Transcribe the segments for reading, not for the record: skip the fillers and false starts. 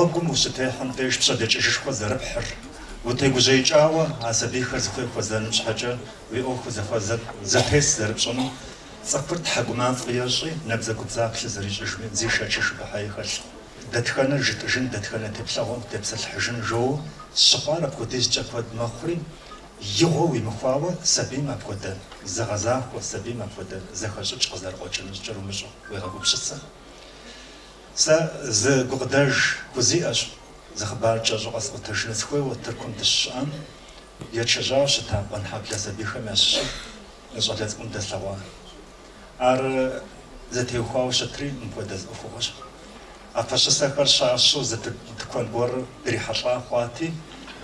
Гъуэгум ущытехьэм деж пщэдэкӏыжышхуэ зэрыпхьыр, утегужьеикӏауэ а сабийхэр зыхуей хуэзэным щхьэкӏэ уи ӏуэхур зэхуэзэ зэтес зэрыпщӏынум цӏыхур тхьэкӏумафӏэ ещӏи, набдзэгубдзаплъэ зэрищӏыжми зы шэчи шубыхьэи хэлъкъым. Дэтхэнэр жытӏыжын, дэтхэнэ теплъэгъуэм тепсэлъыхьыжын жоуэ щыхъуар апхуэдизкӏэ куэд мэхъури, игъуэ уимыхуауэ сабийм апхуэдэ зэгъэзахуэ, сабийм апхуэдэ зэхэщӏыкӏ къызэрыкъуэкӏыну щӏыкӏэр умыщӏэу уегъэгупсысэ. Сэ зы гукъыдэж хузиӏэщ, зы хъыбар кӏэщӏу къэсӏуэтэжыну сыхуейуэ Тыркум дыщыщыӏам, етшэжьауэ щыта Къуэнхьэблэ сабийхэм ящыщу зы щӏалэ цӏыкӏум дэслъэгъуа. Ар зытеухуауэ щытри мыпхуэдэ зы ӏуэхугъуэщ. ӏэпэщысэхэр щащэу зы тыкуэн гуэр дрихьэлӏа хъуати,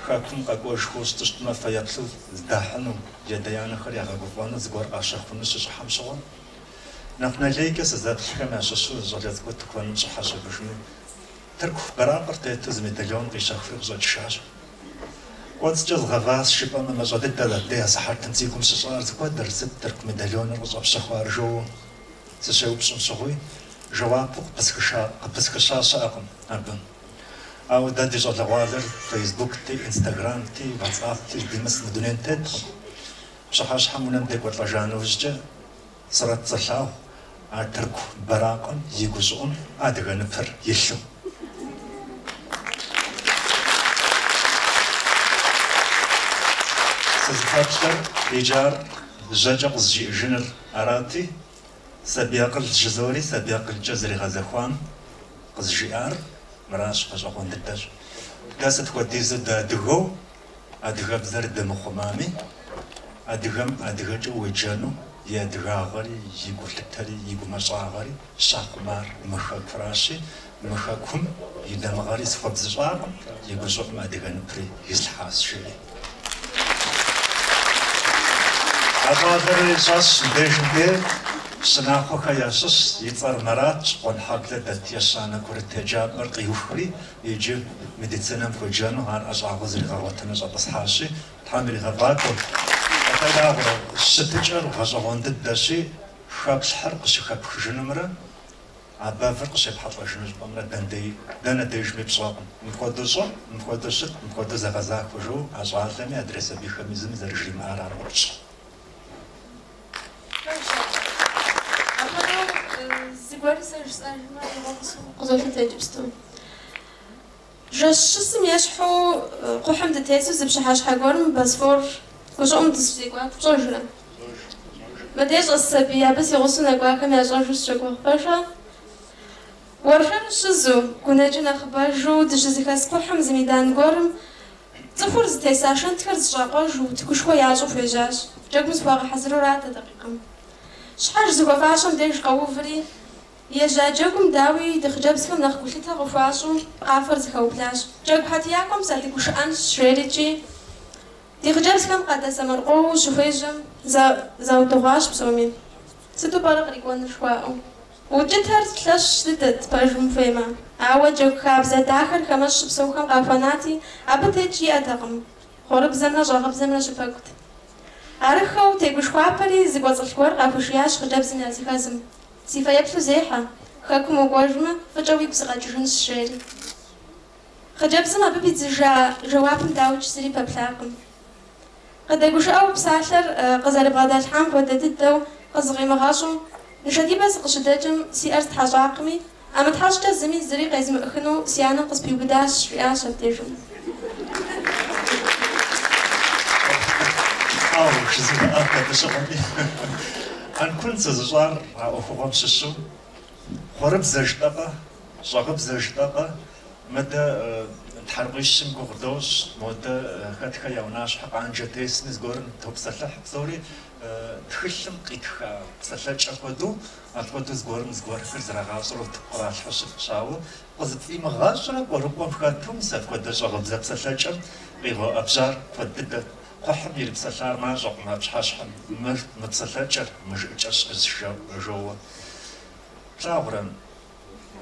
хэкум къэкӏуэжхэу щытмэ фэеплъу здахьыну, я адэ-анэхэр ягъэгуфӏэну зыгуэр къащэхуну щыщӏыхьэм щыгъуэ, Нэхъ нэ лейкӏэ сызэплъхэм ящыщу зы щӏалэ цӏыкӏу тыкуэным щӏыхьэщ абыжми, тырку бэракъыр тету зы медальон къищэхури къыщӏэкӏыжащ. Кӏуэцӏкӏэ згъэващ жыпӏэмэ, мащӏэ дыдэт абдей асыхьэтым си гум щыщӏар зыхуэдэр, сыт тырку медальоныр къыщӏэпщэхуар жоуэ сыщеупщӏым щыгъуи, жэуапу къыпысхыща щыӏэкъым абы. Ауэ дэ ди щӏалэгъуалэр Фейсбукти, Инстаграмти, Ватсапти здимыс мы дунейм теткъым. Пщыхьэщхьэм унэм декӏуэлӏэжа нэужькӏэ, Сурэт солъагъу а тырку бэракъым и гущӏыӏум адыгэ ныпыр илъу. Сызыпэплъэр иджы ар жьэкӏэ къызжиӏэжыныр арати, сабий акъыл жызори сабий акъылкӏэ зэригъэзэхуам къызжиӏар мыращ, гъэщӏэгъуэн дыдэщ. Дэ сыт хуэдизу дыадыгэу Адыгэбзэр дымыхъумами, адыгэм адыгэкӏэ уеджэну и адыгагъэри, и гулъытэри, и гумащӏагъэри щахъумар мы хэкуращи, мы хэкум и дамыгъэри схуэбзыщӏакъым, и гущӏыӏум адыгэ ныпри ислъхьащ, жери. А щӏалэри щӏэсщ мыбдежым де, Щынахъуэхэ ящыщщ, и цӏэр Маратщ, Къуэнхьэблэ дэт ещанэ курыт еджапӏэр къиухри, Иджы медицинэм хуеджэну ар ӏэщӏагъэу зригъэгъуэтыну щӏэтӏысхьащи, Тхьэм иригъэфӏакӏуэ. Атӏэ ягъурэ, щытыкӏэр гъэщӏэгъуэн дыдэщи, хэплъхьэр къыщыхэпхыжынумрэ а бэвыр къыщепхьэлӏэжыну щӏыпӏэмрэ дэнэ дежми пщӏэкъым. Мыпхуэдэу щӏы, мыпхуэдэу щыт, мыпхуэдэу зэгъэзахуэ жоуэ а щӏалэми адрей сабийхэми зыми зэрыжримыӏар ар ӏупщӏщ. Пэжщ ар. Апхуэдэу зыгуэри сэ жысӏэжмэ, игъуэ къызолъытэ иджыпсту. Жэщ щысым ещхьу кхъухьым дытесу зы пщыхьэщхьэ гуэрым Босфор гущӏыӏум дыщызекӏуат, пщӏэжрэ? Мыдей щӏэс сабий абы си гъусэу нэкӏуахэм ящӏэжу сыщогугъ, пэжа? Уэршэрыр щызу, гунэджыр нэхъыбэжу дыщызэхэс кхъухьым зы мейдан гуэрым Цӏыхур зытеса шэнтхэр зыщӏакъуэжу, утыкушхуэ ящӏу хуежьащ. Джэгум зыхуагъэхьэзыру арат а дакъикъэм. Щхьэж зыхуэфащэм деж къэуври, ежьа джэгум, дауи, ди хъыджэбзхэм нэхъ гулъытэ къыхуащӏу къафэр зэхаублащ. Джэгу хьэтиякӏуэм садэгушыӏэнщ, жерикӏи, ди хъыджэбзхэм къадэсэмэркъоуу щыхуежьэм, заудыгъуащ псоми. Сыту пӏэрэ кърикӏуэнур жыхуаӏэу. Укӏытэр лъэщ дыдэт, пэжым ухуеймэ. Ауэ джэгу хабзэ дахэр хамэщӏ щыпсэухэм къахуэнати, абы текӏ иӏэтэкъым. Хъуэрыбзэмрэ щӏагъыбзэмрэ щыпэкӏут. Арыххэу тегушхуапэри, зы кӏуэцӏылъ гуэр къахуишиящ хъыджэбзым языхэзым. Си фэеплъу зехьэ, хэкум укӏуэжмэ, фӏыкӏэ уигу сыкъэкӏыжынщ, жери. Хъыджэбзым абы пидзыжа жэуапым дауикӏ зыри пэплъакъым. Къыдэгушыӏэу псалъэр къызэрыбгъэдалъхьам хуэдэ дыдэу къызыфӏимыгъэщӏу, нышэдибэ сыкъыщыдэкӏым си ӏэр стхьэщӏакъыми, ӏэмытхьэщӏкӏэ зыми зыри къезмыӏыхыну си анэм къыспиубыдащ, жиӏащ абдежым. Ау, жызумыӏат абы щыгъуэми. ӏэнкун сызыщӏар а ӏуэхугъуэм щыщу хъуэрыбзэ жытӏэкъэ, щӏагъыбзэ жытӏэкъэ, Мыдэ тхьэрыкъуищым гугъу дощӏ, модэ хэтхэ я унащхьэ къанжэ тесми зыгуэрым топсэлъыхь, псори тхылъым къитха псэлъэкӏэ хуэдэу, апхуэдэу зыгуэрым зыгуэрхэр зрагъащӏэрэ утыку къралъхьэу щытщ, ауэ къызыпфӏимыгъэщӏрэ кӏуэрыкӏуэм хэту мис апхуэдэ щӏагъыбзэ псэлъэкӏэм къигъэуӏэбжьар куэд дыдэт. Кхъухьым ирипсэлъар мащӏэкъым а пщыхьэщхьэм, мыр мы псэлъэкӏэр, мы жыӏэкӏэр щыӏэщ жоуэ. Плъагъурэ?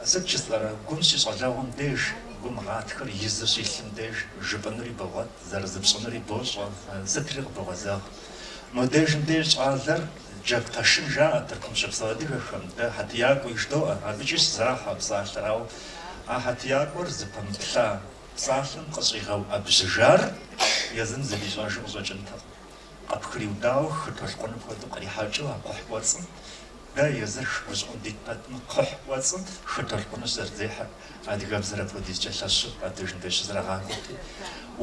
Сыт жысӏэрэ, гум щищӏалэгъуэм деж, гум гъатхэр изу щилъым деж жыпӏэнури богъуэт, зэрызыпщӏынури бощӏэ, сытри къыбогъэзэгъ. Модежым деж щӏалэр джэгу пэшын жаӏэ Тыркум щыпсэу адыгэхэм, дэ хьэтиякӏуи жыдоӏэ, абыкӏи щызэрахьэ псалъэр, ауэ А хьэтиякӏуэр зыпэмыплъа псалъэм къыщӏигъэуӏэбжьыжар езым зыдищӏэжу къыщӏэкӏынтэкъым. Къыпхриудауэ хы толъкъуным хуэдэу кърихьэкӏыу а кхъухь кӏуэцӏым, дэ езыр хы гущӏыӏум дит пэтми, кхъухь кӏуэцӏым хы толъкъуныр щызэрызехьэрт, адыгэбзэр апхуэдизкӏэ лъэщу абдежым деж щызэрагъакӏуэрти.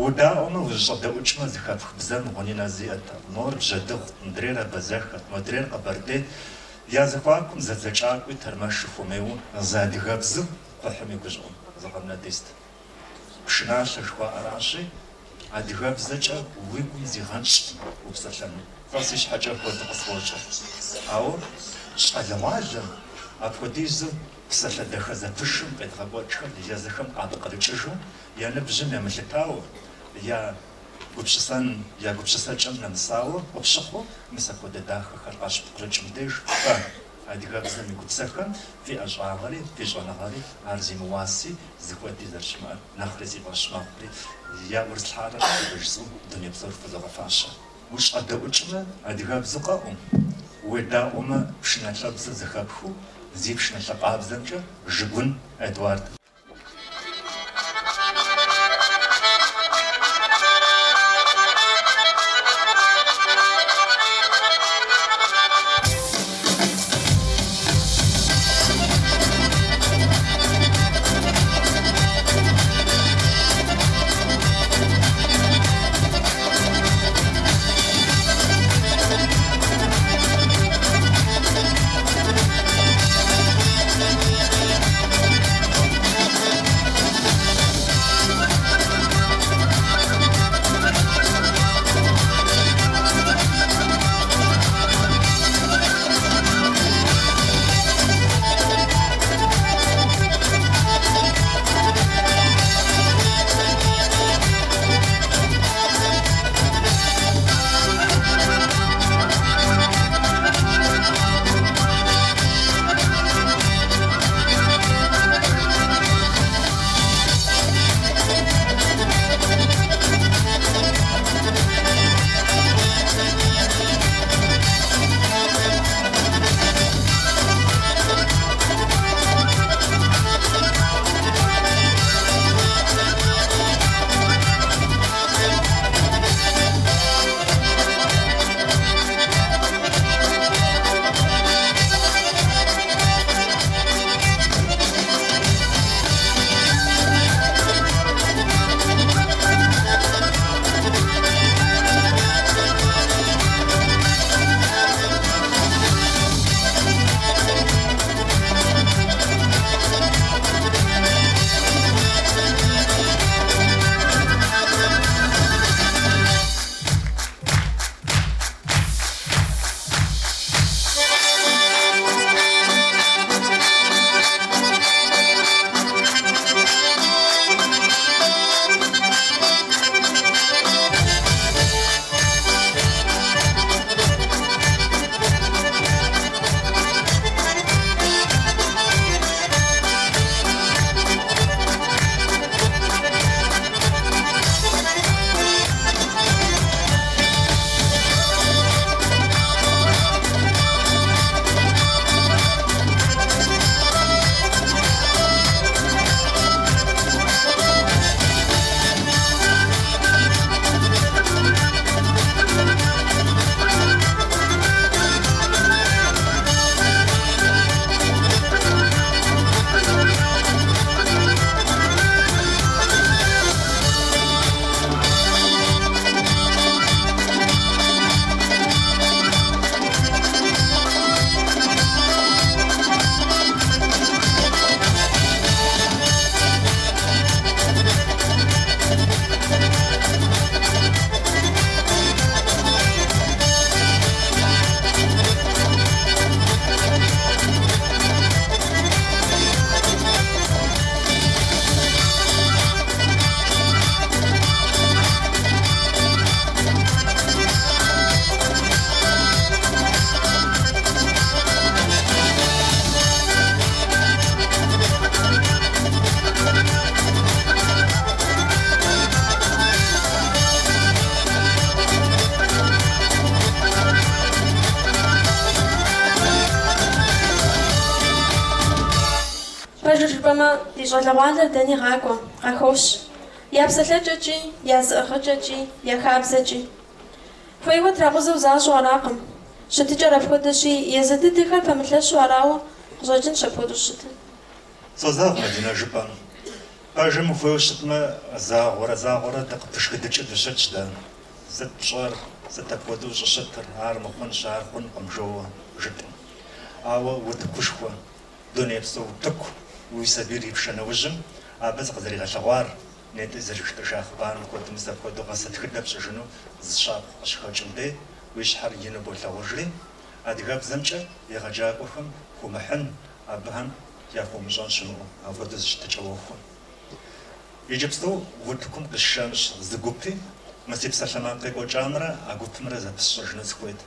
Удаӏуэмэ, узыщӏэдэӏукӏмэ, зэхэпх бзэм гъуни нэзи иӏэтэкъым. Мор бжьэдыгъут, мыдрейр абэзэхэт, модрейр къэбэрдейт. Я зэхуакум зэдзэкӏакӏуи тэрмэши хуэмейуэ зы адыгэбзэу кхъухьым и гущӏыӏум зыкъомрэ дист. Пшыналъэ жыхуаӏэращи, адыгэбзэкӏэ уи гум зигъэнщӏкъым упсэлъэну. Сэ си щхьэкӏэ апхуэдэу къысфӏощӏыр. Ауэ щӏалэгъуалэм апхуэдизу псалъэ дахэ зэпышым къедгъэкӏуэкӏхэр езыхэм къапкърыкӏыжу, я ныбжьым емылъытауэ, я гупсысэн, я гупсысэкӏэм нэмысауэ къыпщыхъуу, мис апхуэдэ дахэхэр къащыпкърыкӏым деж фэ, адыгэбзэм и гупсэхэм, фи ӏэщӏагъэри, фи щӏэныгъэри ар зимыуаси, зыхуэди зэрыщымыӏэр нэхъри си фӏэщ мэхъури, яӏурыслъхьарэ жысӏэу дуней псор фхузогъэфащэ. Ущӏэдэӏукӏмэ, адыгэбзэу къэӏум, уедаӏуэмэ, пшыналъэбзэ зэхэпхыу, зи пшыналъэ къабзэмкӏэ Жыгун Эдуард. Пэжыр жыпӏэмэ, ди щӏалэгъуалэр дэни гъакӏуэ, къахощ. Я псэлъэкӏэкӏи, я зыӏыгъыкӏэкӏи, я хабзэкӏи. Хуейуэ тракъузэу защӏу аракъым. Щытыкӏэр апхуэдэщи, езы дыдэхэр пэмылъэщу арауэ къыщӏэкӏынщ апхуэдэу щытыр. Созэгъ, Мадинэ, жыпӏэм. Пэжым ухуейуэ щытмэ, загъуэрэ-загъуэрэ дыкъыпышхыдыкӏыу дыщытщ дэ. Сыт пщӏэр, сыт апхуэдэу щӏыщытыр, ар мыхъунщ, ар хъункъым жоуэ жытӏэу. Ауэ утыкушхуэ, дунейпсо утыку уи сабийр ипшэ нэужьым абы зыкъызэригъэлъэгъуар, нетӏэ зэрыжытӏэжа хъыбарым хуэдэу, мис апхуэдэу гъэсэтхыдэ пщӏыжыну зы щапхъэ къыщыхэкӏым дей, уи щхьэр ину болъагъужри, адыгэбзэмкӏэ егъэджакӏуэхэм хуумыхьын, абыхэм яхуумыщӏэн щымыӏэу апхуэдэу зы щытыкӏэ уохуэ. Иджыпсту утыкум къисшэнщ зы гупи, мы си псалъэмакъ къекӏуэкӏамрэ а гупымрэ зэпысщӏэжыну сыхуейт.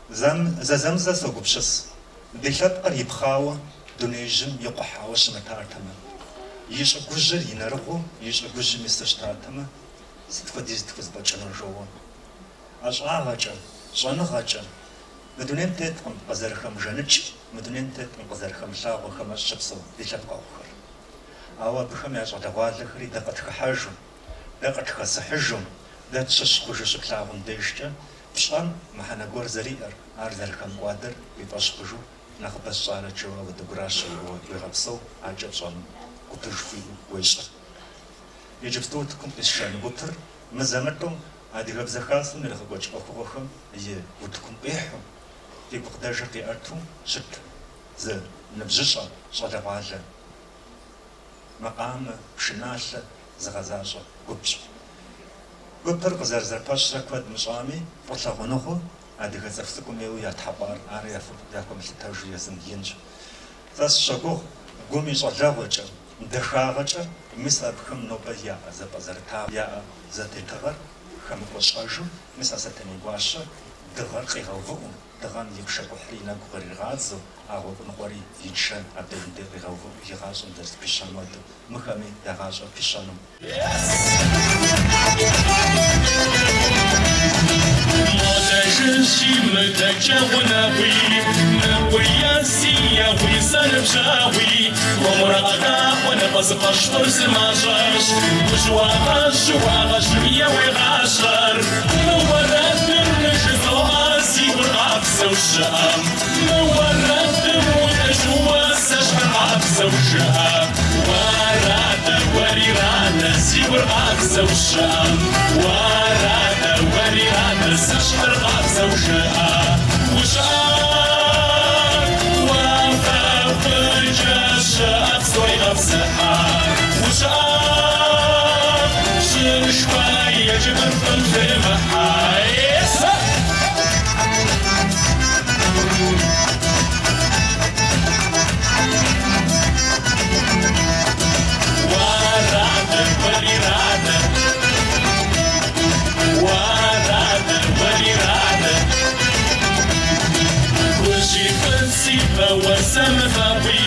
Зэзэмызэ согупсыс, ди лъэпкъыр ипхъауэ дунеижьым икъухьауэ щымытартэмэ, и щӏыгужьыр и нэрыгъыу и щӏыгужьым ису щытатэмэ, сыт хуэдиз тхузэфӏэкӏыну жоуэ. ӏэщӏагъэкӏэ, щӏэныгъэкӏэ мы дунейм теткъым къызэрыхэмыжаныкӏ, мы дунейм теткъым къызэрыхэмылъагъуэ хамэщӏ щыпсэу ди лъэпкъэгъухэр. Ауэ абыхэм я щӏалэгъуалэхэри дэ къытхыхьэжу, дэ къытхэсыхьыжу, дэ тщыщ хъужу щыплъагъум дежкӏэ, пщӏэм мыхьэнэ гуэр зэриӏэр, ар зэрыхэмыкӏуадэр уи фӏэщ хъужу, нэхъыбэ сщӏарэт жоуэ апхуэдэ гуращэ уегъэпсэу, адэкӏэ пщӏэным гупыж хуиӏэу уещӏыр. Иджыпсту утыкум къисшэну гупыр мызэ-мытӏэу Адыгэбзэ Хасэм иригъэкӏуэкӏ ӏуэхугъуэхэм и утыкум къихьу, ди гукъыдэжыр къиӏэту щыт зы ныбжьыщӏэ щӏалэгъуалэ макъамэ, пшыналъэ зыгъэзащӏэ гупщ. Гупыр къызэрызэпэщрэ куэд мыщӏами, фӏылъагъуныгъэу адыгэ цӏыху цӏыкӏум ейуэ ятхьэкъуар ар яхуэмылъытэжу езым инщ. Сэ сыщогугъ гум и щӏалэгъуэкӏэ, дахагъэкӏэ мис абыхэм нобэ яӏэ зэпӏэзэрытагъ, яӏэ зэтетыгъэр хэмыкӏуэщӏэжу, мис а Сэтэней гуащэ дыгъэр къигъэувыӏэу, дыгъэм и пшэкӏухьыр и нэгу къригъадзэу, а гъуэгу ныкъуэри и чэ абдежым дей къигъэувыӏэу и гъащӏэм зэрызыпищэным хуэдэу, мыхэми я гъащӏэр пищэну. Модэ жыжьи, мыдэкӏэ гъунэгъуи, ныкӏуи си егъуи зэныбжьэгъуи, хуэмурэ къэдаӏуэ напӏэзыпӏэщ фӏыр зы мащӏэщ, ужьуагъэжьуагъэжьым еуегъащӏэр. Мы уэрэдыр ныжызоӏэ си гур къабзэу щыӏэм, мы уэрэдым укъежьууэ сэщхьыркъабзэу жыӏэ. Уэрадэ, уэрирадэ, си гур къабзэу щыӏэм, уэрадэ, уэрирадэ, сэщхьыркъабзэу жыӏэ. Ущыӏэр уафэ фӏыкӏэ щыӏэ псори къэпсыхьа. Ущыӏэр щӏышхуэ еджэбыр фӏым темыхьа. Есэ! Уэрадэ, уэрирадэ, уэрадэ, уэрирадэ. Хужьи фӏыцӏи бэуэ зэмыфэгъуи,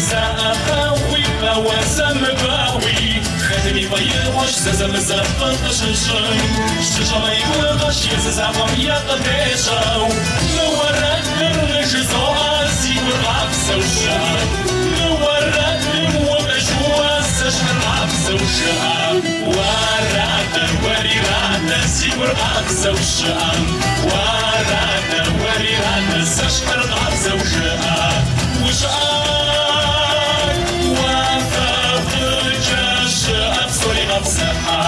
зэӏэпэгъуи бэуэ зэмыбэгъуи. Хэтми фӏэигъуэщ зэзэмызэ фӏы къыщыщӏым, щыщӏэмэ и гугъэщ езы закъуэм е къыдещӏэу. Мы уэрэдыр ныжызоӏэ си гур къабзэу щыӏэм, мы уэрэдым укъежьууэ сэщхьыркъабзэу жыӏэ. Уэрадэ, уэрирадэ, си гур къабзэу щыӏэм, уэрадэ, уэрирадэ, сэщхьыркъабзэу жыӏэ. Ущыӏэр уафэ фӏыкӏэ щыӏэ псори къэпсыхьа.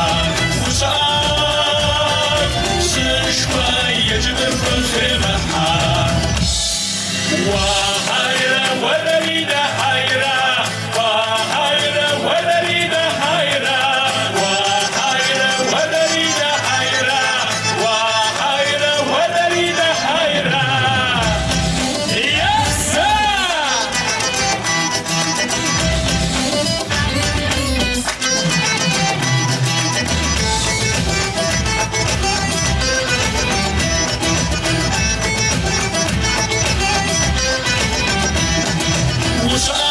Ущыӏэр щӏышхуэ еджэбыр фӏым темыхьа. Уахьайрэ, уэрэридэ, хьайрэ, уахьайрэ, уэрэридэ, хьайрэ, уахьайрэ, уэрэридэ, хьайрэ, уахьайрэ, уэрэридэ, хьайрэ. Есэ!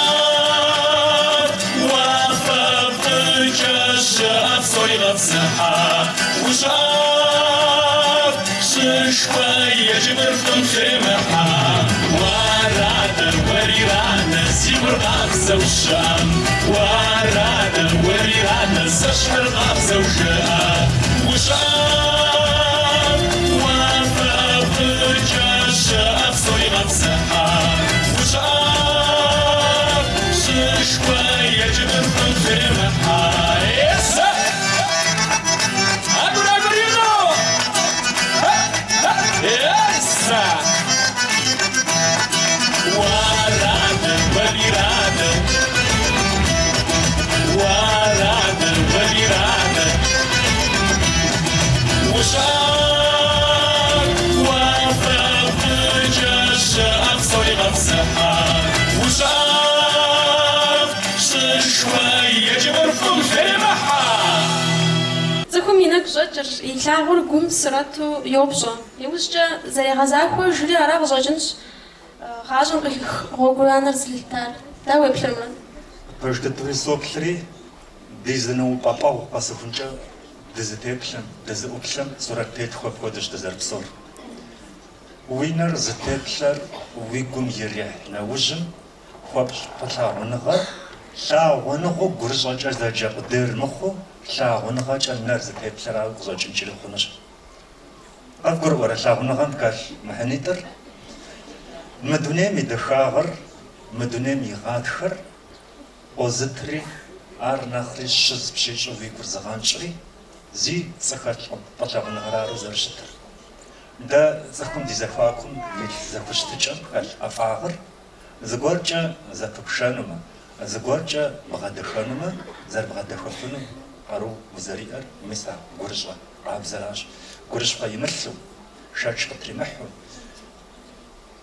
Ущыӏэр уафэ фӏыкӏэ щыӏэ псори къэпсыхьа. Ущыӏэр щӏышхуэ еджэбыр фӏым темыхьа. Уэрадэ, уэрирадэ, си гур къабзэу къабзэу щыӏэм, уаранэ, уэриранэ, зэщхьыр къабзэу жыӏэ. Ущӏэм, уафэ фӏыкӏэ щыӏэ псори гъэпсыхьа. Ущӏэм, щӏышхуэ еджэбыр фӏым темыхьа. Есэ! Агур-агурино! Есэ! Уаранэ, уэриранэ, уаранэ, уэриранэ. Ущӏэм, уафэ фӏыкӏэ щыӏэ псори гъэпсыхьа. Ущӏэм, щӏышхуэ еджэбыр фӏым темыхьа. Цӏыхум и нэгу щӏэкӏыр, илъагъур гум сурэту йопщӏэ. Иужькӏэ зэрегъэзахуэжри ара къыщӏэкӏынщ гъащӏэм къыхих гъуэгуанэр зэлъытар. Дауэ уеплърэ, Мурат? Пэж дыдэуи соплъри, ди зы нэгъупӏэпӏэгъу къэсыхункӏэ дызытеплъэм, дызыӏуплъэм сурэт тетхыу апхуэдэщ дызэрыпсэур. Уи нэр зытеплъэр уи гум ирихь нэужьым хуэпщӏ фӏылъагъуныгъэр лъагъуныгъэу гурыщӏэкӏэ зэджэ къудейр мыхъуу, лъагъуныгъэкӏэ нэр зытеплъэрауэ къыщӏэкӏынкӏэри хъунущ. Къывгурыӏуэрэ лъагъуныгъэм хэлъ мыхьэнитӏыр? Мы дунейм и дахагъэр, мы дунейм и гъатхэр къозытри, ар нэхъри щыз пщищӏу уи гур зыгъэнщӏри, зи пцӏы хэлъкъым фӏылъагъуныгъэр ару зэрыщытыр. Дэ цӏыхум ди зэхуакум илъ зэхущытыкӏэм хэлъ ӏэфӏагъыр зыгуэркӏэ зэпыпшэнумэ, зыгуэркӏэ бгъэдэхэнумэ, зэрыбгъэдэхэфыну къару узэриӏэр мис а гурыщӏэ къабзэращ. Гурыщхъуэ имылъу, шэч къытримыхьу,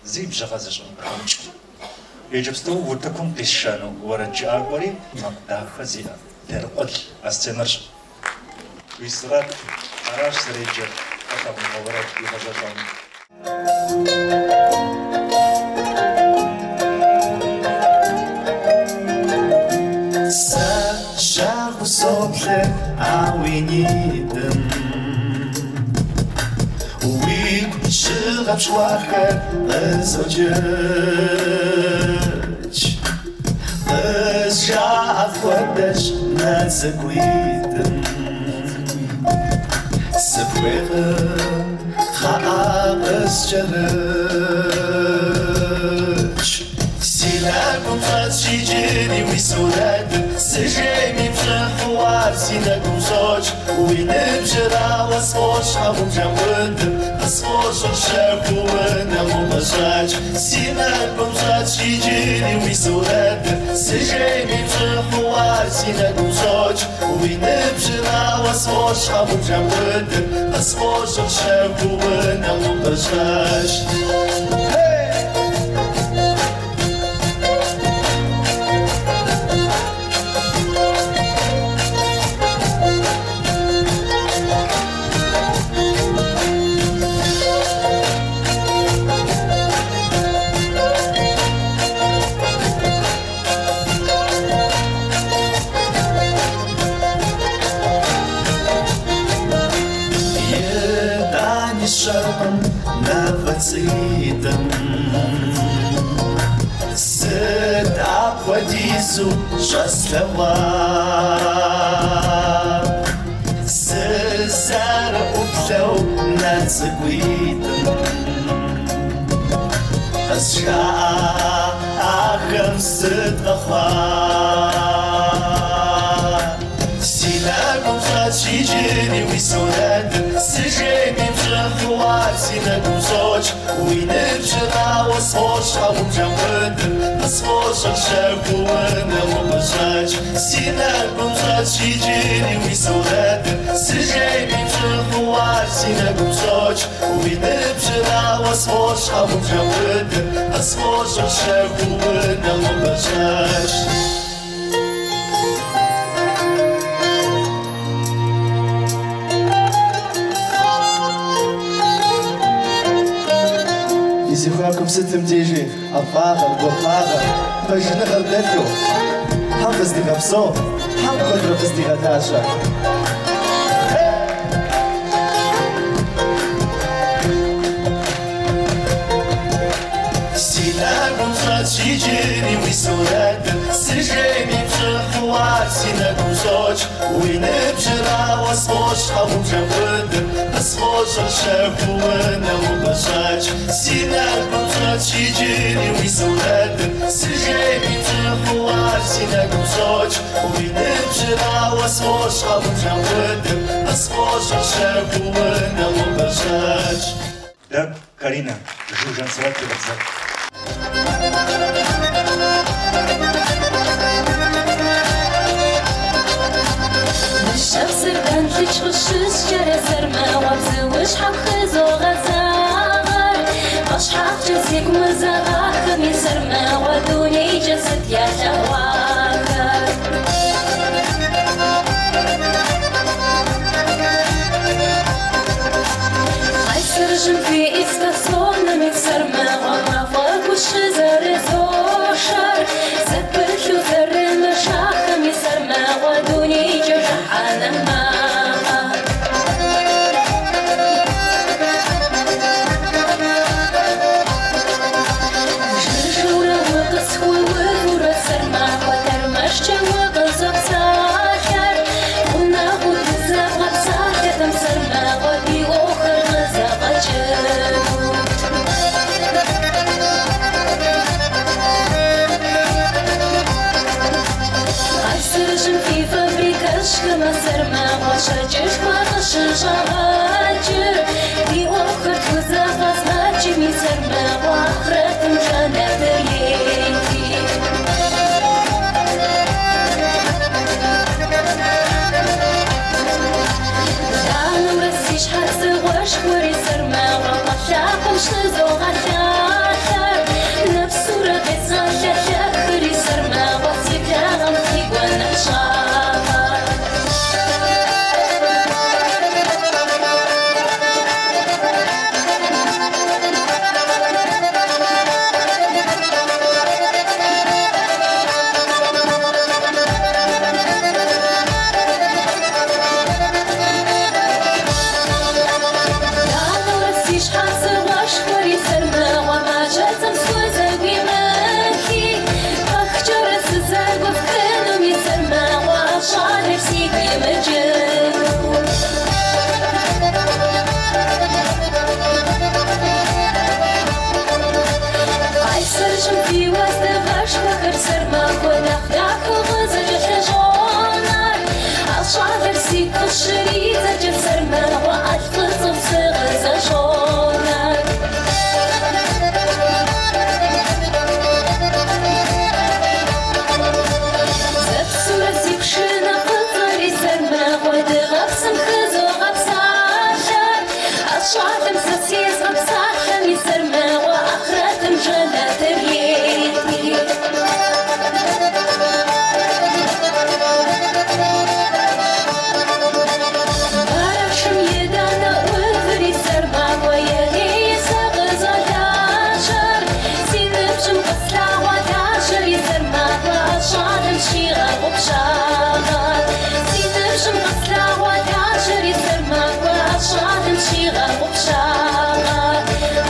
зи бжьыгъэ зыщӏын къыхэмыкӏыу. Иджыпсту утыкум къисшэну уэрэджыӏакӏуэри макъ дахэ зиӏэ Теркъул Астемырщ. Уи сурэт аращ зэреджэр фӏылъагъуныгъэ уэрэд игъэзэщӏэну. Сэ щэхуу соплъыр а уи нитӏым, уигу щыгъэпщкӏуахэр къызоджэкӏ. Къызжаӏэ хуэдэщ нэ цӏыкӏуитӏым, сыпхуейкъым, кхъыӏэ, къыскӏэрыкӏ. Си нэгум щӏэтщ иджыри уи сурэтыр, сыжейми пщӏыхьу ар си нэгум щӏокӏ. Уи ныбжьырауэ сфӏощӏ щхьэгъубжэм ӏутыр, къысфӏощӏыр щэхуу унэм укъыщӏэкӏ. Си нэгум щӏэтщ иджыри уи сурэтыр, сыжейми пщӏыхьу ар си нэгум щӏокӏ. Уи ныбжьырауэ сфӏощӏ щхьэгъубжэм ӏутыр, къысфӏощӏыр щэхуу унэм укъыщӏэкӏ. Итӏани сщӏэркъым нэфӏыцӏитӏым, сыт апхуэдизу щӏэслъэгъуар? Сызэрыӏуплъэу нэ цӏыкӏуитӏым, къызжаӏа ахэм сыт къэхъуар? Си нэгум щӏэтщ иджыри уи сурэтыр, сыжейми пщӏыхьу ар си нэгум щӏокӏ. Уи ныбжьырауэ сфӏощӏ щхьэгъубжэм ӏутыр, къысфӏощӏыр щэхуу унэм укъыщӏэкӏ. Си нэгум щӏэтщ иджыри уи сурэтыр, сыжейми пщӏыхьу ар си нэгум щӏокӏ. Уи ныбжьырауэ сфӏощӏ щхьэгъубжэм ӏутыр, къысфӏощӏыр щэхуу унэм укъыщӏэкӏ. Ди зэхуакум сытым дежи ӏэфӏагъэр, гуапагъэр, пэжыныгъэр дэлъу, Тхьэм фыздигъэпсэу, Тхьэм куэдрэ фыздигъэлажьэ. Си нэгум щӏэтщ иджыри уи сурэтыр, Уи ныбжьырауэ сфӏощӏ щхьэгъубжэм ӏутыр, къысфӏощӏыр щэхуу унэм упӏэщӏэкӏ. Си нэгум щӏэтщ иджыри уи сурэтыр, сыжейми пщӏыхьу ар си нэгум щӏокӏ. Уи ныбжьырауэ сфӏощӏ щхьэгъубжэм ӏутыр, къысфӏощӏыр щэхуу унэм упӏэщӏэкӏ. Дэгу Каринэ, Жу Жансурэт и гъыбзэр. Дыщэпсыр дэнлъыч къыщыскӏэрэ сэрмыгъуэ бзуущхьэм хызогъэзагъэр. Пӏэщхьагъкӏэ зигу мызэгъахэми сэрмыгъуэ дунейкӏэ сыт ялъэгъуахэр. Къайсэрыжьым фи истасонами сэрмыгъуэ мафӏэгу щызэрызошэр. Зэпылъу зэрымышахэми сэрмыгъуэ дунейкӏэ жыхьэнэмэ. Жыжьэурэ укъысхуэувурэ сэрмахуэ тэрмэшкӏэ укъызопсалъэр. Гъунэгъуу дызэбгъэпсалъэхэм сэрмыгъуэ ди ӏуэхухэр къызэфӏэкӏынут. Къайсэрыжьым фи фабрикэщхэмэ сэрмыгъуэ щэкӏышхуэ къыщыщӏагъэкӏыр. Ди ӏуэхухэр тхузэфӏэзгъэкӏми сэрмыгъуэ ахърэтым жэнэтыр ети. Данэурэ си щхьэр дзыгъуэшхуэри сэрмыгъуэ пӏэ лъапэм щызогъэлъалъэр. Нэпсурэ къезгъэлъэлъэхри сэрмыгъуэ си благъэм фи гуэныхьщӏапӏэр. Данэурэ си щхьэр дзыгъуэшхуэри сэрмыгъуэ мажьэцӏэм схузэгуимыхи. Пэхкӏэрэ сызэгуэпхынуми сэрмыгъуэ а щӏалэр сигу имыкӏыну. Къайсэрыжьым фи уэздыгъэшхуэхэр сэрмахуэ нэхъ дахэу къызэкӏэлъыщӏонэр. А щӏалэр сигу къыщридзэкӏэ сэрмыгъуэ ӏэл фӏыцӏэу сыкъызэщӏонэр. Зэпсурэ си пшынэ фӏыцӏэри сэрмыгъуэ дыгъэпсым хызогъэпсалъэр. А щӏалэм сэ сезгъэпсалъэми сэрмыгъуэ ахърэтым жэнэтыр ети. Бэрэшым и данэ ӏуври сэрмахуэ елей сэ къызолажьэр. Си ныбжьым къыслъагъуа лажьэри сэрмахуэ а щӏалэм щигъэгъупщагъэр. Си ныбжьым къыслъагъуа лажьэри сэрмахуэ а щӏалэм щигъэгъупщагъэр.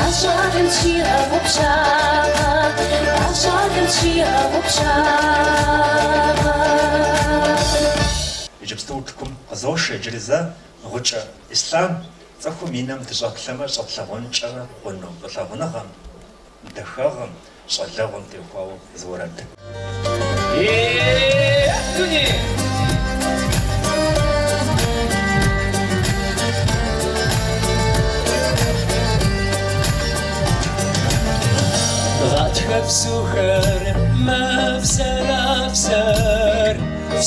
А щӏалэм щигъэгъупщагъэр. А щӏалэм щигъэгъупщагъэр. Иджыпсту утыкум къызошэ иджыри зэ Гъукӏэ Ислъам цӏыхум и нэм дыщӏэплъэмэ щӏэплъэгъуэнкӏэрэ хъуну фӏылъагъуныгъэм, дахагъэм, щӏалэгъуэм теухуауэ зы уэрэд. Дуней! Гъатхэпсухэр мэбзэрабзэр,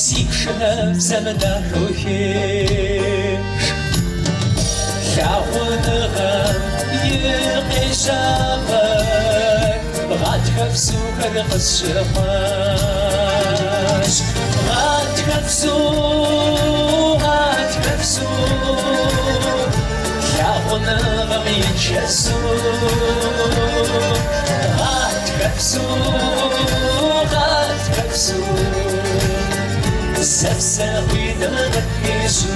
си пшынэбзэм дахэу хеш. Лъагъуныгъэм и къежьапӏэр гъатхэпсухэр къысщыхъуащ. Гъатхэпсу, гъатхэпсу, лъагъуныгъэм и чэзу. Гъатхэпсу, гъатхэпсу, зэпсэгъуитӏым къытпещу.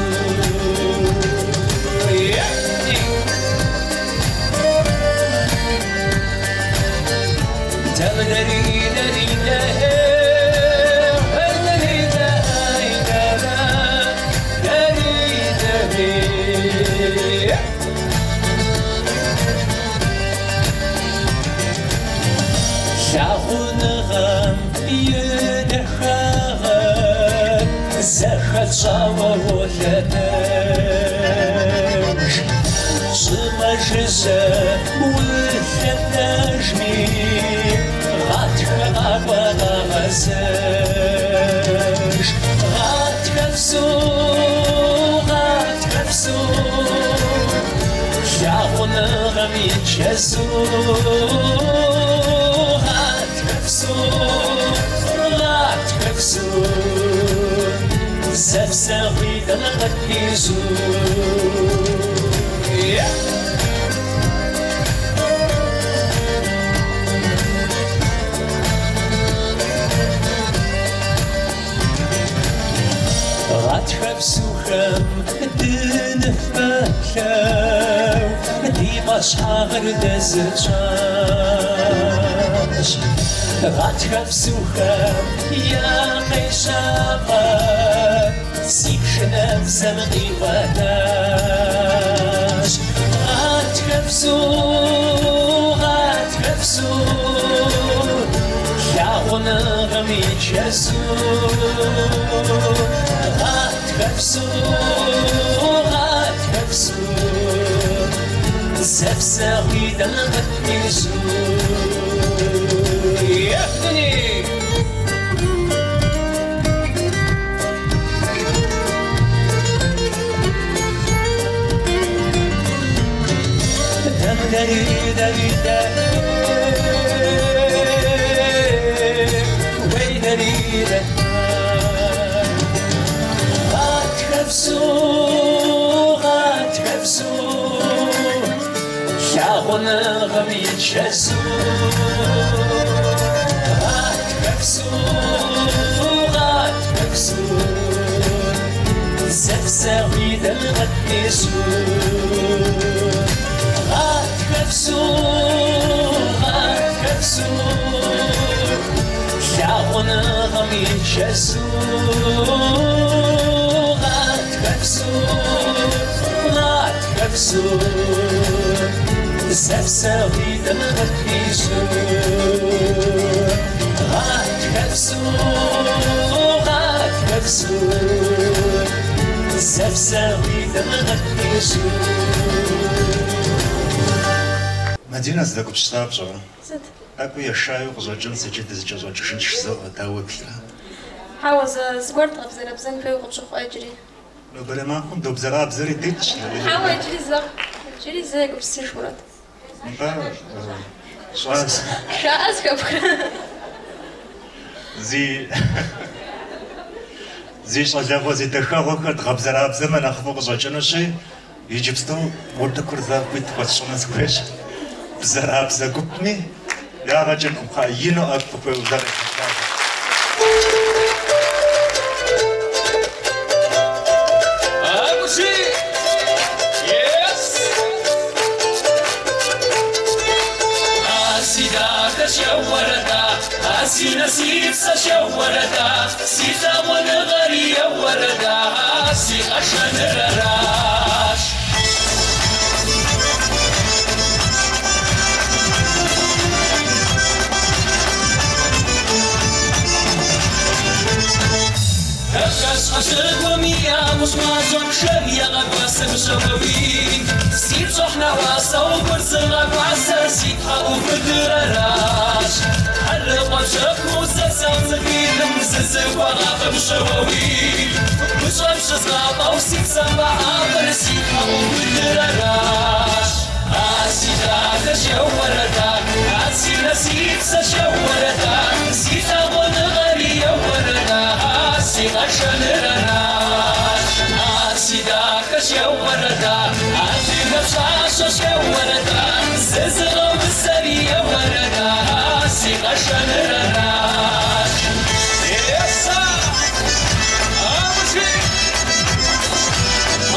Хэтщӏауэ уолъэтэж, щӏыпӏэ жыжьэ улъэтэжми, гъатхэ къакӏуэ къэгъэзэж. Гъатхэ бзу, гъатхэ бзу, лъагъуныгъэм и чэзу. Гъатхэ бзу, гъатхэ бзу, зэпсэгъуитӏым къыпижу. Гъатхэ бзухэм дыныфпэплъэу, ди пӏэщхьагъыр дэзытщӏащ. Гъатхэ бзухэм я къежьапӏэр си пшынэбзэм къиӏуэтащ. Гъатхэ бзу, гъатхэ бзу, лъагъуныгъэм и чэзу. Гъатхэ бзу, гъатхэ бзу, зэпсэгъуитӏым къыпижу. Ехтуни! Дам дари дари дари, уей дари да. Гъатхэ бзу, гъатхэ бзу, лъагъуныгъэм и чэзу. Гъатхэ бзу, гъатхэ бзу, зэпсэгъуитӏым къыпижу. Гъатхэ бзу, гъатхэ бзу, лъагъуныгъэм и чэзу. Гъатхэ бзу, гъатхэ бзу, зэпсэгъуитӏым къыпижу. Гъатхэ бзу, гъатхэ бзу, зэпсэгъуитӏым къыпижу. Мадинэ, зыдэгупсыса пщӏэрэ? Сыт? Тӏэкӏуи ешайу къыщӏэкӏынщ иджы дызэкӏэщӏэкӏыжынщ жызоӏэ, дауэ уеплърэ? Хьэуэ, зыгуэр дгъэбзэрэбзэн хуейуэ къыпщыхъуа иджыри. Нобэрей махуэм добзэрабзэри дитщ. Хьэуэ, иджыри зэ, иджыри зэ егупсысыж, Мурат. Нтӏэ, щӏас. Жаӏэ зэхэпхрэ? Зи щӏалэгъуэ, зи дахэгъуэхэр дгъэбзэрабзэмэ нэхъыфӏу къыщӏэкӏынущи, иджыпсту утыкур зэ хуит хуэсщӏыну сыхуейщ. Бзэрабзэ гупми ягъэкӏынкъым, кхъа, ину ӏэгу фыхуеуэ зэ къедгъэблагъэ. Агуши! Yes! А си дахэ щэуэрэда, а си насып сэ щэуэрэда, си лъагъуныгъэри еуэрэда, си къэшэныр аращ. Кавказ щхьэщыгум и амущ мащӏэм шэр егъэкӏуасэм щэуэуи. Си пщӏыхь нэӏуасэу гур зыгъэкӏуасэр си тхьэӏухудыр аращ. Хьэрыкъуэ щэхуу сэ сацӏыхуитӏым зызыхуэгъафӏэм щэуэуи. Гущӏэм щызгъафӏэу си псэм фӏэӏэфӏыр си тхьэӏухудыр аращ. А си дахэ щэуэрэда, а си насып сэ щэуэрэда, си лъагъуныгъэри еуэрэда, си къэшэныр аращ. А си дахэ щэуэрэда, адыгэ пщащэ щэуэрэда, зызыгъэусэри еуэрэда, си къэшэныр аращ. Еса! Агуши!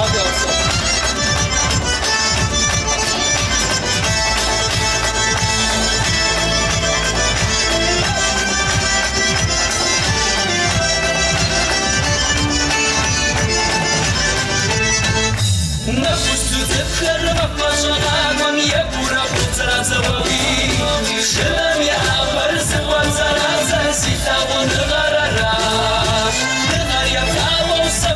Агуши! Нэхущ цӏыхухэр махуэщӏыгъакӏуэм екӏурэ хъубзэрабзэуэуи. Шынэм и ӏэпэр зыхуэбзэрабзэр си лъагъуныгъэр аращ. Дыгъэр еплъауэу сэ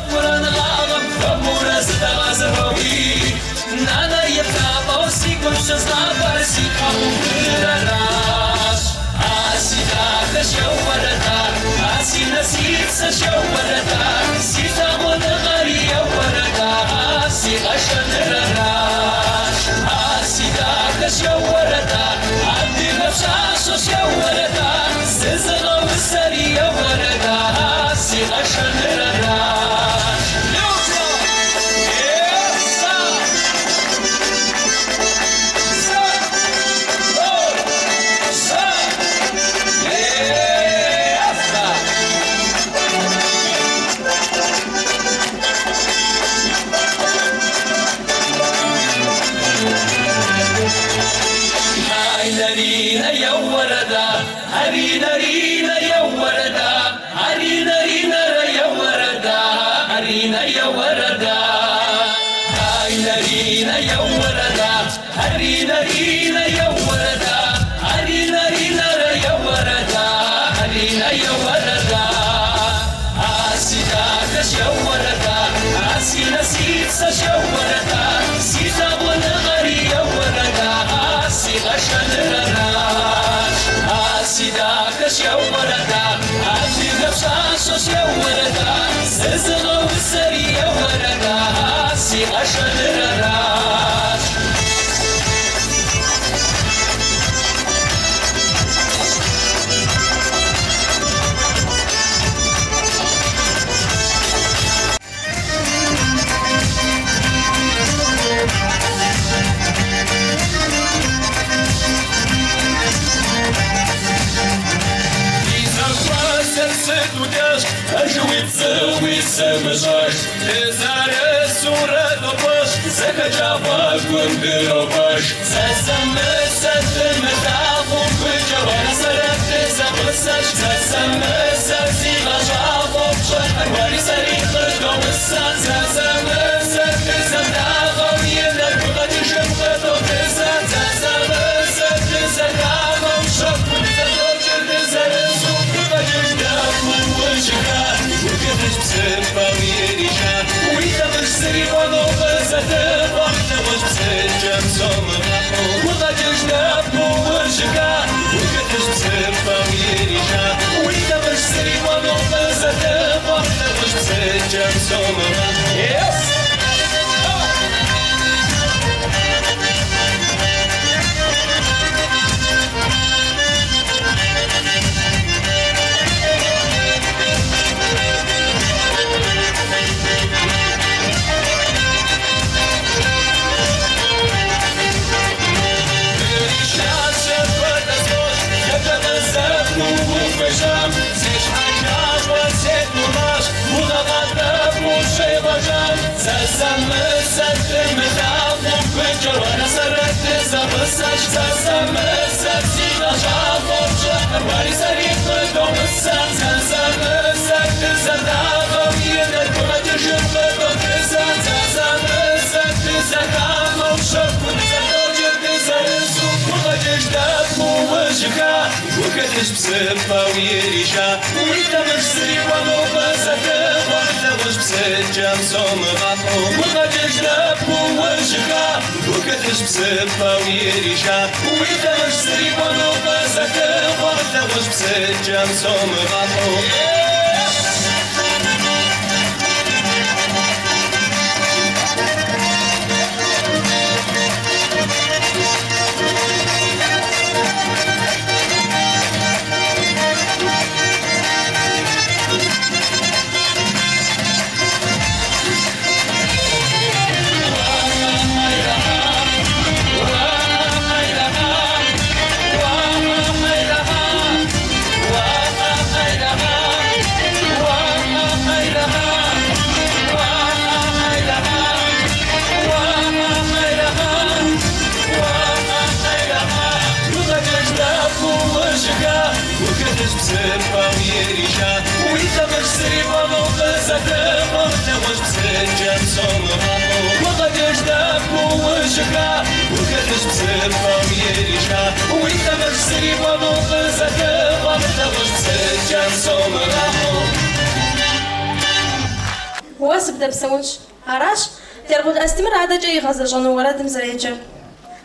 Уэ сыбдэпсэунщ. Аращ Теркъул Астемыр адэкӏэ игъэзэщӏэну уэрэдым зэреджэр.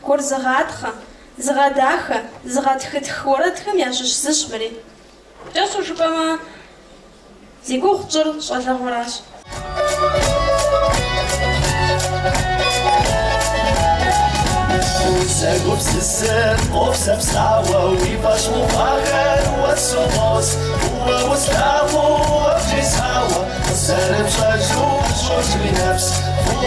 Гур зыгъатхъэ, зыгъэдахэ, зыгъэтхытх уэрэдхэм ящыщ зыщ мыри. Кӏэщӏу жыпӏэмэ, Зи гугъу тщӏыр щӏалэгъуэращ. Узэгупсысыр къопсэпсауэ, уи фӏэщ мыхъуахэр уэсу къос. Уэ услъагъуу, уэ бжесӏауэ, къызэрыпщӏэжу къыщӏож уи нэпс.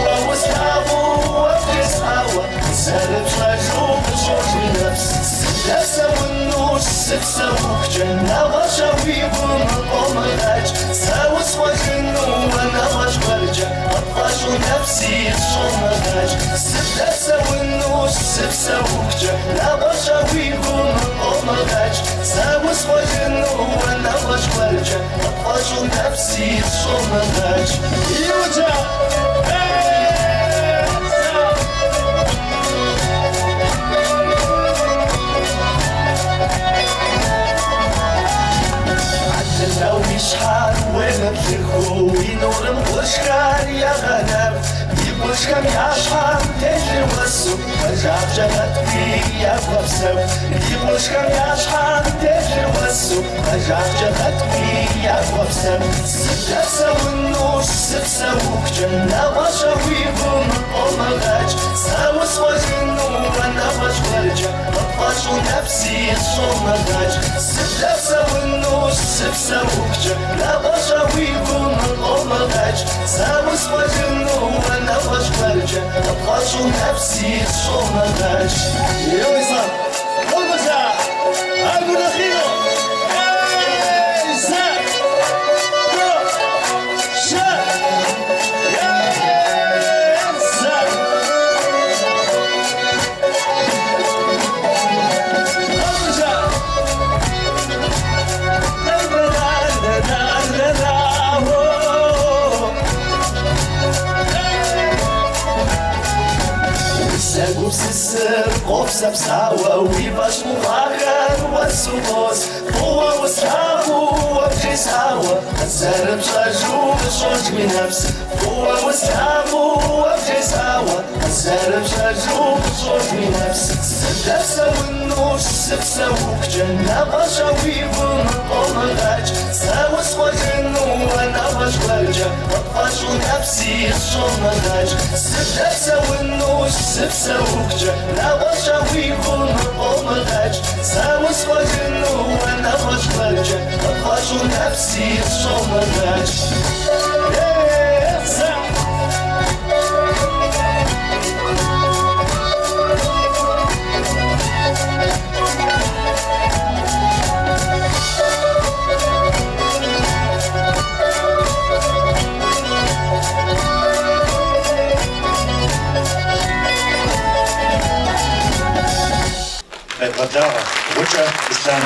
Уэ услъагъуу, уэ бжесӏауэ, къызэрыпщӏэжу къыщӏож уи нэпс. Сыдэпсэунущ, сыпсэухукӏэ, нэгъуэщӏэ уи гум къомыгъэкӏ. Сэ усхъуэжыну уэ нэгъуэщӏ гуэркӏэ, къыпфӏэщӏу нэпси щӏомыгъэкӏ. Сыдэпсэунущ, сыпсэухукӏэ, нэгъуэщӏэ уи гум къомыгъэкӏ. Сэ усхъуэжыну уэ нэгъуэщӏ гуэркӏэ, къыпфӏэщӏу нэпси щӏомыгъэкӏ. Иужьэ! Лэу и щхьэр уемыплъыхыу, уи нурым къуршхэр егъэнэху. Ди къуршхэм я щхьэм телъыр уэсу, пэжагъкӏэ хэтуи ягъэпсэху. Ди къуршхэм я щхьэм телъыр уэсу, пэжагъкӏэ хэтуи ягъэпсэху. Сыдэпсэунущ, сыпсэухукӏэ, нэгъуэщӏэ уи гум къомыгъэкӏ. Сэ усхъуэжыну уэ нэгъуэщӏ гуэркӏэ, къыпфӏэщӏу нэпси щӏомыгъэкӏ. Сыдэпсэунущ, сыпсэухукӏэ, нэгъуэщӏэ уи гум къомыгъэкӏ. Сэ усхъуэжыну уэ нэгъуэщӏ гуэркӏэ, къыпфӏэщӏу нэпси щӏомыгъэкӏ. Йоса! Olmaca! Argunajino! Ey, sa! Go! Sha! Ey, sa! Olmaca! Da, da, da, da, da, oh. Узэгупсысыр къопсэпсауэ, уи фӏэщ мыхъуахэр уэсу къос. Фӏыуэ услъагъуу, уэ бжесӏауэ, къызэрыпщӏэжу къыщӏож уи нэпс. Фӏыуэ услъагъуу, уэ бжесӏауэ, къызэрыпщӏэжу къыщӏож уи нэпс. Сыдэпсэунущ, сыпсэухукӏэ, нэгъуэщӏэ уи гум къомыгъэкӏ. Сэ усхъуэжыну уэ нэгъуэщӏ гуэркӏэ, къыпфӏэщӏу нэпси щӏомыгъэкӏ. Сыдэпсэунущ, сыпсэухукӏэ, нэгъуэщӏэ уи гум къомыгъэкӏ. Сэ усхъуэжыну уэ нэгъуэщӏ гуэркӏэ, къыпфӏэщӏу нэпси щӏомыгъэкӏ. Ey, sa! Къебгъэблагъэ, Гъукӏэ Ислъам.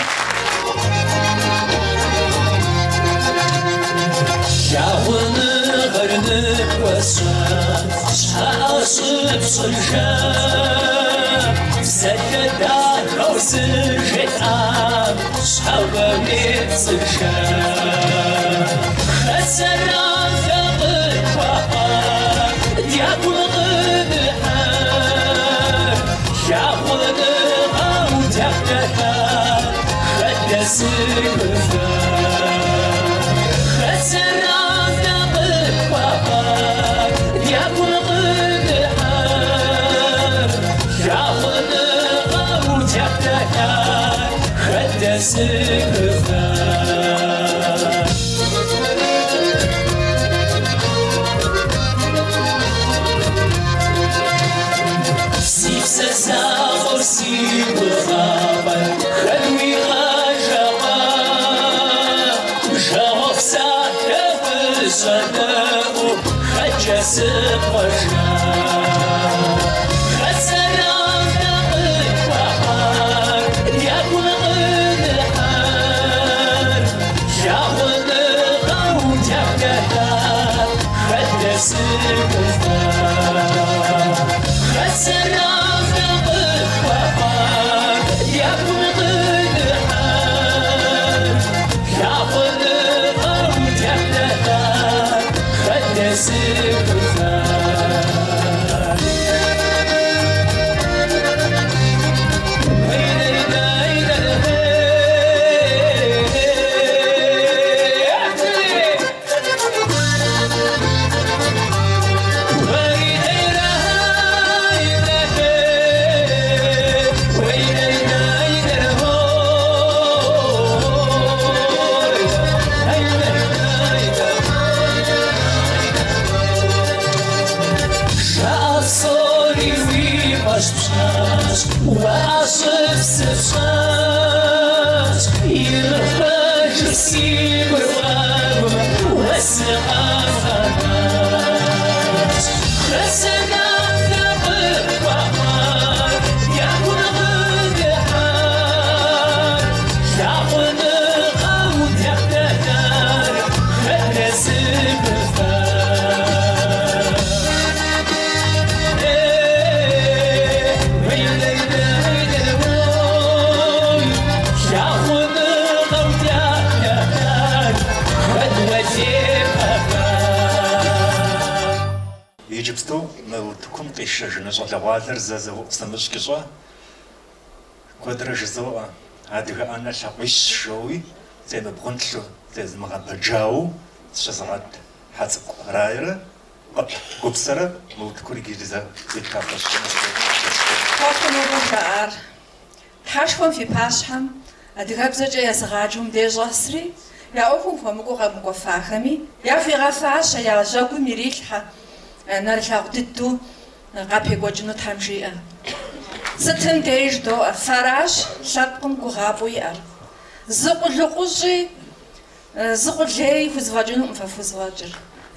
Лъагъуныгъэр ныпхуэсщӏам, щхьэ щыпщӏыжа? Псалъэ дахэу сыжетӏам, щхьэ уемыпцӏыжа? Хэт сэрам дэ къытхуэхъуар, дягум къыдыхьар? Лъагъуныгъэу дяхьлъэхар, хэт дэзыхыфар? Хэт сэрам дэ къытхуэхъуар, дягум къыдыхьар? Лъагъуныгъэу дяхьлъэхар, хэт дэзыхыфар? Си псэ закъуэр си гугъапӏэр, хэт уигъэжэгъуа? Жагъуэ псалъэ фыщӏэдэӏуу, хэткӏэ сыпхъуэжа? Хэт сэрам дэ къытхуэхъуар, дягум къыдыхьар? Лъагъуныгъэу дяхьлъэхар, хэт дэзыхыфар? Хэт сэрам дэ къытхуэхъуар, дягум къыдыхьар? Лъагъуныгъэу дяхьлъэхар, хэт дэзыхыфар? Hey, hey, hey, hey, hey. Иджыпсту мы утыкум къишэжыну щӏалэгъуалэр зэ зэуӏу сымыщӏкӏыщӏэ, куэдрэ жызоӏэ, адыгэ ӏэнэ лъакъуищ жоуи, семыбгъунлъу, зезмыгъэбэджауэу сыщызыгъэт Хьэцӏыкӏу Раерэ Къып Гупсэрэ мы утыкур иджыри зэ хуит къахуэсщӏыну сыхуейт. Хъуэхъуу нобэ жаӏар. Тхьэшхуэм фи пащхьэм адыгэбзэкӏэ езыгъаджэу мыбдеж щӏэсри, я ӏуэхум хуэмыкӏуэу къэмыкӏуэфахэми, яхуигъэфащэ, я жьэгум ирилъхьэ, нэрылъагъу дыдэу къапекӏуэкӏыну Тхьэм жиӏэ. Сытым деж доӏэ, фэращ лъэпкъым гугъапӏэу иӏэр. Зы къулыкъущӏи, зы къулеи хузэфӏэкӏынукъым фэ фхузэфӏэкӏыр.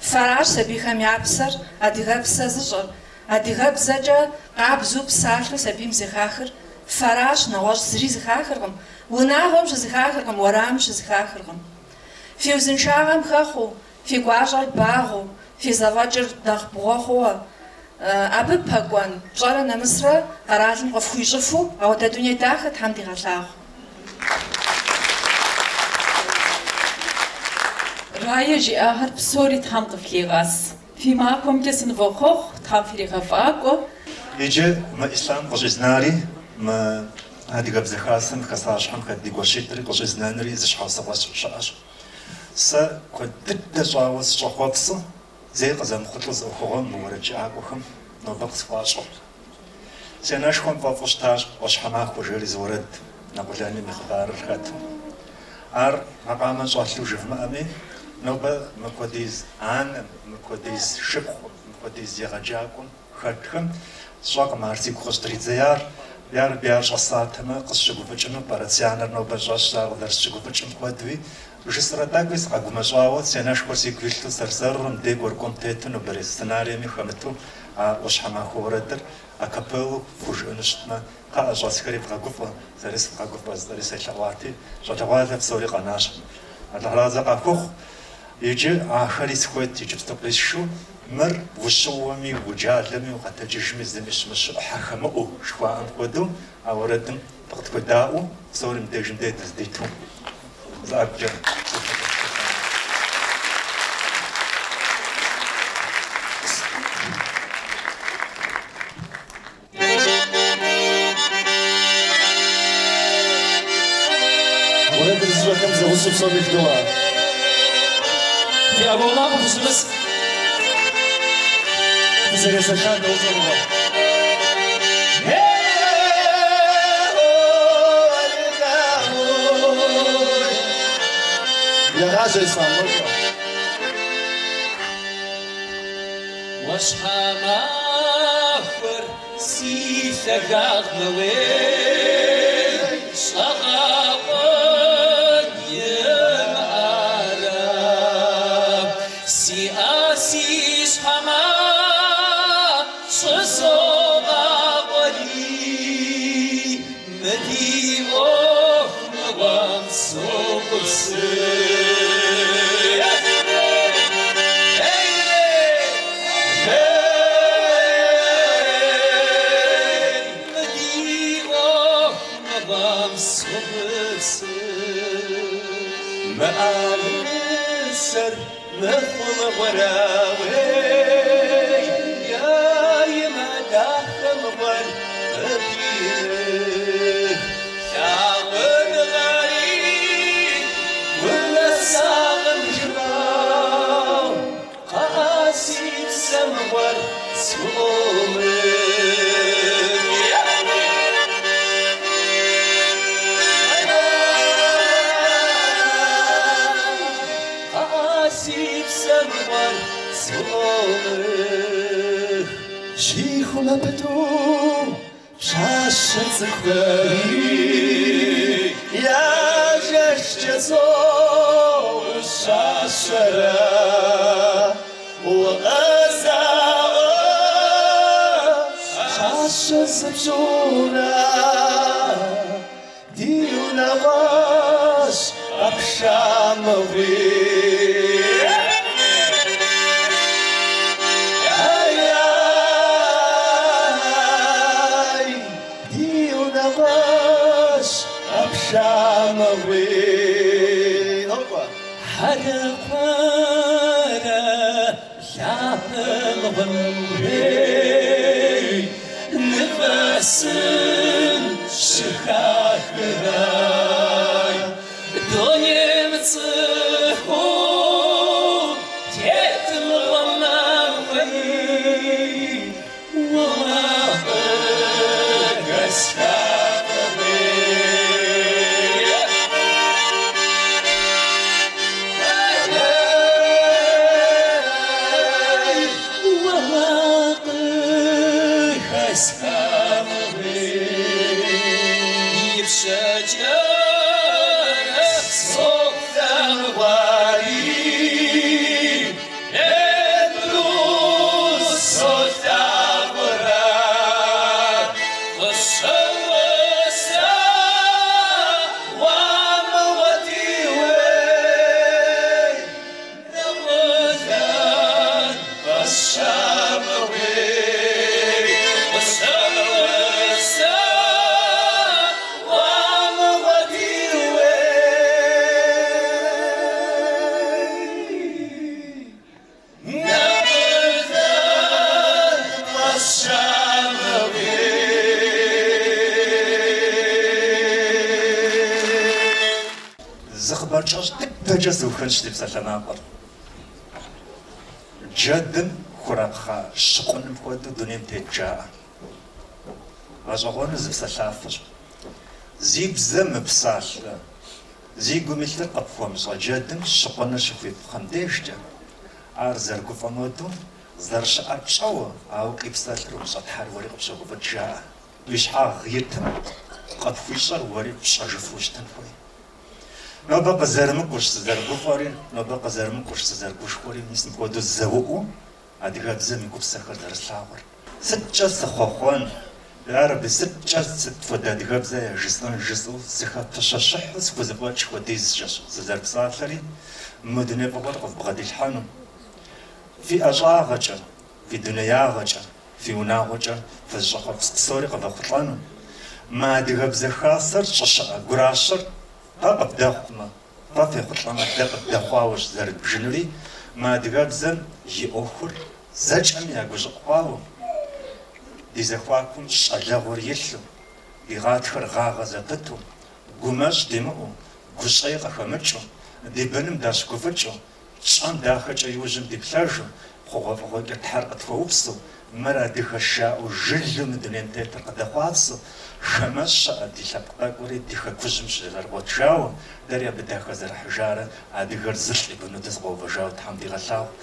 Фэращ сабийхэм я псэр, адыгэпсэ зыщӏэр, адыгэбзэкӏэ къабзэу псалъэу сабийм зэхахыр фэращ, нэгъуэщӏ зыри зэхахыркъым, унагъуэм щызэхахыркъым, уэрамым щызэхахыркъым. Фи узыншагъэм хэхъуэу, фи гуащӏэр багъуэу, фи зэфӏэкӏыр нэхъ бгъуэ хъууэ, абы пэкӏуэн пщӏэрэ нэмысрэ къэралым къыфхуищӏыфу ауэдэ дуней дахэ Тхьэм дигъэлъагъу. Рае жиӏахэр псори Тхьэм къыфлъигъэс. Фи махуэмкӏэ сынывохъуэхъу, Тхьэм фригъэфӏакӏуэ. Иджы мы Ислъам къыщӏизнари, мы Адыгэбзэ Хасэм Хасащхьэм хэт ди гуащитӏри къыщӏизнэнри зы щхьэусыгъуэ щыӏэщ. Сэ куэд дыдэ щӏауэ сыщӏэхъуэпсу, зэи къызэмыхъулӏэу зы ӏуэхугъуэ мы уэрэджыӏакӏуэхэм нобэ къысхуащӏэу. Си анэшхуэм фӏэфӏу щытащ ӏуащхьэмахуэ жери зы уэрэд Нэкъулэным и хъыбарыр хэту. Ар макъамэ щӏэлъу жывмыӏэми, нобэ мыпхуэдиз анэм, мыпхуэдиз шыпхъум, мыпхуэдиз егъэджакӏуэм хэтхэм сщӏэкъым ар сигу къыщӏдридзеяр. Ярэби, ар щӏэсатэмэ, къысщыгуфӏыкӏыну пӏэрэт, си анэр нобэ щӏэсщ, ар къызэрысщыгуфӏыкӏым хуэдэуи. Жысӏэрэ тӏэкӏуи сыкъэгумэщӏауэ, си анэшхуэр сигу илъу сэр-сэрурэ мыбдей кӏуэрыкӏуэм тету нобэрей сценариеми хэмыту а ӏуащхьэмахуэ уэрэдыр акапеллэу фхужыӏэну щытмэ, кхъыӏэ, щӏэсхэри вгъэгуфӏэ, сэри сывгъэгуфӏэ жысӏэри селъэӏуати, щӏалэгъуалэ псори къэнащ. Алыхьразэ къахухъу. Иджы ахэри сыхуейт иджыпсту къисшу, мыр ущыуэми, уджалэми, укъэтэджыжми зыми щымыщу ӏыхьэ хэмыӏэу жыхуаӏэм хуэдэу а уэрэдым дыкъытхуедаӏуэу, псори мыбдежым дей дыздиту зы ӏэгукӏэ. Уэрэдыр зыщӏэхэм зэгъусэу псоми жыдоӏэ. Фи ӏэгуауэ макъым фыщымыс. Дызэрезэшар нэужь мыгъуэ. Егъажьэ, Ислъам, нокӏуэ. Ӏуащхьэмахуэр си лъагагъмэ уей, щӏэгъэкъуэн имыӏэрэ. Си ӏэ си щхьэмэ щӏызогъакъуэри, мы ди ӏуэху мыгъуэм согупсыс. Мы ди ӏуэху мыгъуэм согупсыс. Мыӏэрысэр мыхъу мыгъуэрэ уей, ей, мэ дахэ мыгъуэр къыпимых. Лъагъуныгъэри гунэсакъым жыпӏэу, кхъыӏэ, си псэ мыгъуэр схуӏуомых. Кхъыӏэ, си псэ мыгъуэр схуӏуомых. Щихумэ пыту пщащэ цӏыкӏухэри я жэщкӏэ зоӏущащэрэ укъэзаӏуэ пщащэ зыпщӏурэ ди унэкъуэщ къэпша мыгъуи. Ай, ди унэкъуэщ къэпша мыгъуи. Нокӏуэ. Хьэрэкхъуэрэ лъапэ мыгъуэм. Гупсысэкӏэ сыухынщ ди псалъэмакъыр. Джэдым хурапхъа щыкъуным хуэдэу дунейм тет жаӏэ. Гъэщӏэгъуэну зы псэлъафэщ. Зи бзэ мыпсалъэ, зи гум илъыр къыпхуэмыщӏэ джэдым щыкъуныр щыхуипхъэм дежкӏэ, ар зэрыгуфӏэм хуэдэу зэрыщыӏэр пщӏэуэ, ауэ къипсэлъыр умыщӏэ Тхьэр уэри къыпщогуфӏыкӏ жаӏэ. Уи щхьагъ итым къыпхуищӏэр уэри пщӏэжыфу щытын хуей. Нобэ къызэрымыкӏуэщ сызэрыгуфӏэри, нобэ къызэрымыкӏуэщ сызэрыгушхуэри, мис мыпхуэдэу зэуӏуу адыгэбзэм и гупсэхэр зэрыслъагъур. Сыткӏэ сыхъуэхъуэн, ярэби, сыткӏэ сыт хуэдэ адыгэбзэ яжысӏэн жысӏэу сыхэпыщэщыхьу схузэфӏэкӏ хуэдизкӏэщ сызэрыпсалъэри, мы дуней фӏыгъуэр къывбгъэдилъхьэну. Фи ӏэщӏагъэкӏэ, фи дунеягъэкӏэ, фи унагъуэкӏэ фызыщӏэхъуэпс псори къывэхъулӏэну. Мы адыгэбзэ хасэр щӏыщыӏэ гуращэр фэ къывдэхъумэ, фэ фехъулӏэмэ, дэ къыддэхъуауэщ зэрыдбжынури, мы адыгэбзэм и ӏуэхур зэкӏэми я гущӏыӏу хъуауэ, ди зэхуакум щӏалэгъуэр илъу, ди гъатхэр гъагъэ зэпыту, гумэщӏ димыӏэу, гущӏей къыхэмыкӏыу, ди быным дащыгуфӏыкӏыу, Тщӏэм дахэкӏэ иужьым диплъэжу, хъугъуэфӏыгъуэкӏэ Тхьэр къытхуэупсэу, мыр адыгэщ жаӏэу жылэу мы дунейм тетыр къыдэхъуапсэу, хамэщӏ щыӏэ ди лъэпкъ тӏэкӏури ди хэкужьым щызэрыгъуэтыжауэ, дэри абы дахэзэрыхьыжарэ адыгэр зылӏ и быну дызэкъуэувэжауэ Тхьэм дигъэлъагъу.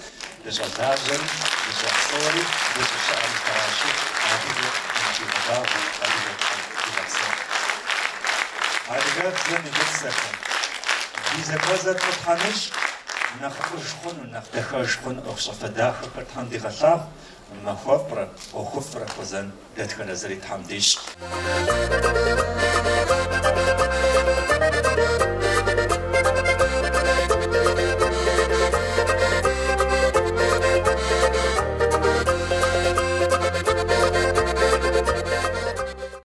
Дыщӏэлажьэри, дыщӏэпсэури, дыщӏыщыӏэри фэращи, адыгэр Тхьэм дигъэбагъуэ, адыгэр Тхьэм дигъэпсэу. Адыгэбзэм и гупсэхэм ди зэхуэзэр фӏы Тхьэм ищӏ, нэхъыфӏыж хъуну, нэхъ дахэж хъуну ӏуэхущӏафэ дахэхэр Тхьэм дигъэлъагъу, махуэфӏрэ ӏуэхуфӏрэ хуэзэн дэтхэнэ зыри Тхьэм дищӏ.